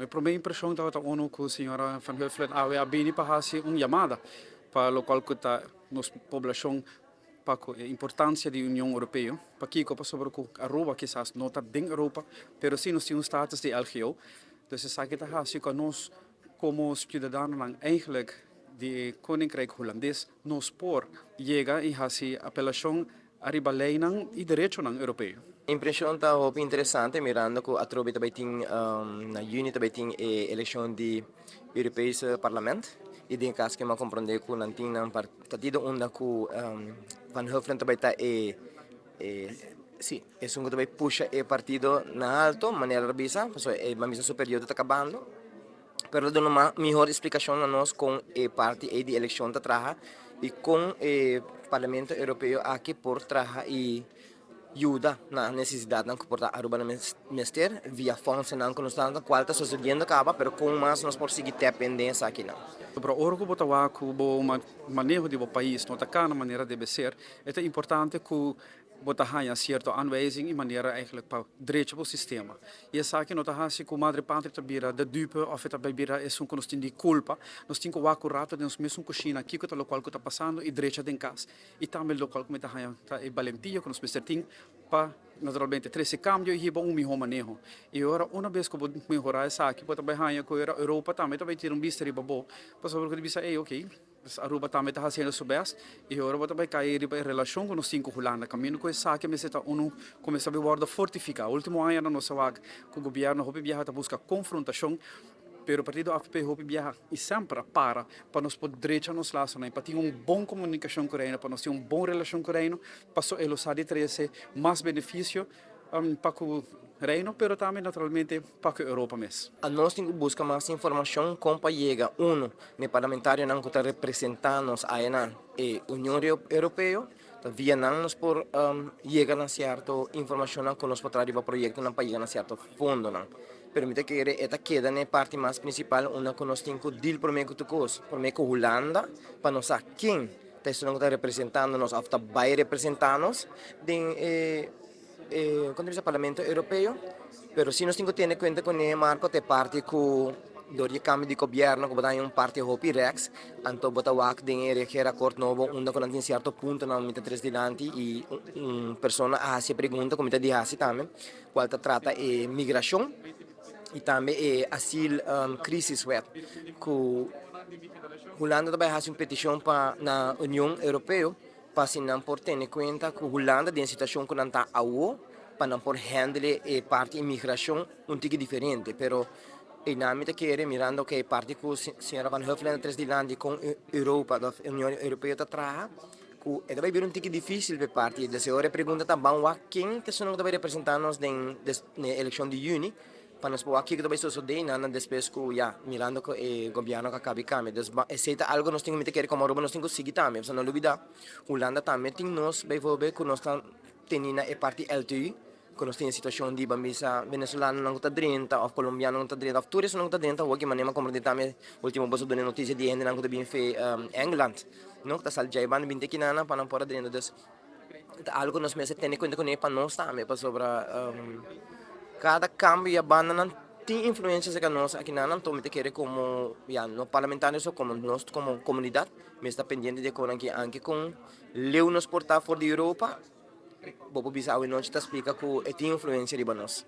Mi promé impreshon tabata unu ku señora Van Huffelen awe a bini pa hasi un yamada pa lokual ku ta nos poblashon pa ku e importansia di Union Europeo. Pakiko? Pasobra ku Aruba kisas no ta den Europa, pero si nos tin un status di LGO. Dus esaki ta hasi ku anos komo siudadanonan eigenlijk di e Koninkrijk Hulandes nos por yega i hasi apelashon ariba leinan i derechonan europeo. Impreshon ta hopi interesante mirando ku atrobe ta bai tin na yüni ta bai tin e elekshon di Europese Parlament i den kas ke mi a komprondé ku nan tin nan partido unda ku Van Huffelen ta bai ta e si esun ku ta bai pusha e partido na alto manera ta bisa pasobra e bisa su periodo ta kabando. Pero ta duna mas mihor splikashon na nos kon e parti ei di elekshon ta traha i kon e Parlamento Europeo aki por traha i yuda na nesesidatnan ku por ta Aruba na mester via fondsennan ku nos ta dando kual ta sosediendo kaba pero kon mas nos por sigui tèp en den esakinan. Pero ora ku bo ta wak ku bo maneho di bo pais no ta kana manera debe ser, e ta importante ku Bo ta haña sierto aanwijzing i manera eigenlijk pa drecha bo sistema. I esaki no ta hasi ku Madre Patria ta bira de dupe òf e ta bai bira esun ku nos tin di kulpa. Nos tin ku wak un rato den nos mesun kushina kiko ta lokual ku ta pasando i drecha den kas. I tambe lokual ku mi ta haña ta e balentia ku nos mester tin pa naturalmente trese kambio i hiba un mihó maneho. I ora una bes ku bo mehorá esaki bo ta bai haña ku ora Europa tambe ta bai tira un bista riba bo pasobra ku ta bisa ey oke. Pues Aruba tambe ta haciendo su best y ora bo ta bay cay riba e relacion cu nos tin cu Hulanda, caminda cu esaki mester ta uno cu mester bay wordo fortifica. Ultimo añanan nos a wak cu gobierno hopi biaha ta busca confrontacion, pero partido avp hopi biaha y semper a para pa nos por drecha nos lasonan y pa tin un bon comunicacion cu Reino, pa nos tin un bon relacion cu Reino, paso e lo sa di trece mas beneficio pa cu Reino, pero tambe naturalmente pa cu Europa mes. Anos tin cu busca mas informacion con pa yega uno n'e parlamentarionan cu ta representa nos aya na e Union Europeo, ta via nan nos por yega na cierto informacionnan cu nos por traha riba proyectonan pa yega na cierto fondonan. Pero mi ta kere e ta keda n'e parti mas principal unda cu nos tin cu deal prome cu tur cos, prome cu Hulanda, pa nos sa ken ta esunnan cu ta representando nos of ta bay representa nos den e E kon ta bisa Parlamento Europeo, pero si nos tin ku tene kuenta kuné Marco ta e parti ku dor di e kambio di gobièrnu ku bo ta haña un parti hopi rèks, anto bo ta wak den e regeerakkoord nobo unda ku nan tin sierto puntonan mi ta tres dilanti i un persona a hasi e pregunta ku mi ta di hasi tambe kual ta trata e migrashon i tambe e asiel crisiswet ku Hulanda ta bai hasi un petishon pa na Union Europeo. Pa si nan por tene kuenta ku Hulanda den situashon ku nan ta awo pa nan por handle e parti imigrashon un tiki diferente. Pero einan mi ta kere mirando ku e parti ku señora Van Huffelen a tres dilanti kon Europa òf Union Europeo ta traha ku e ta bai bira un tiki difisil pa e parti. Des e ora e pregunta ta ban wak ken ta esun ku ta bai representa nos den e elekshon di yüni. Pa nos por wak kiko ta bai sosodé nan despues ku ya mirando ku e gobièrnu a kabi kambia. Dus esei ta algu nos tin ku mi ta kere komo Aruba nos tin ku sigui tambe. Pasobra no lubidá Hulanda tambe tin nos bijvoorbeeld ku nos ta teni na e parti LTU ku nos tin e situashon di ban bisa venezolanonan ku ta drenta òf kolombianonan ku ta drenta òf tur esunnan ku ta drenta awor ki manera mi a komprendé tambe ultimo boso duna e notisia di e hendenan ku ta bin fe England no ku ta sali djai banda binti akinana pa nan por a drenta. Dus Ta algo ku nos mester tene kuenta kuné pa nos tambe pasobra kada kambio ya bandanan tin influensia serka nos akinan anto mi ta kere komo ya no parlamentario so komo nos komo komunidat mester ta pendiente di e konan aki anke kon leu nos por ta for di Europa bo por bisa awenochi ta splika ku e tin influensia riba nos.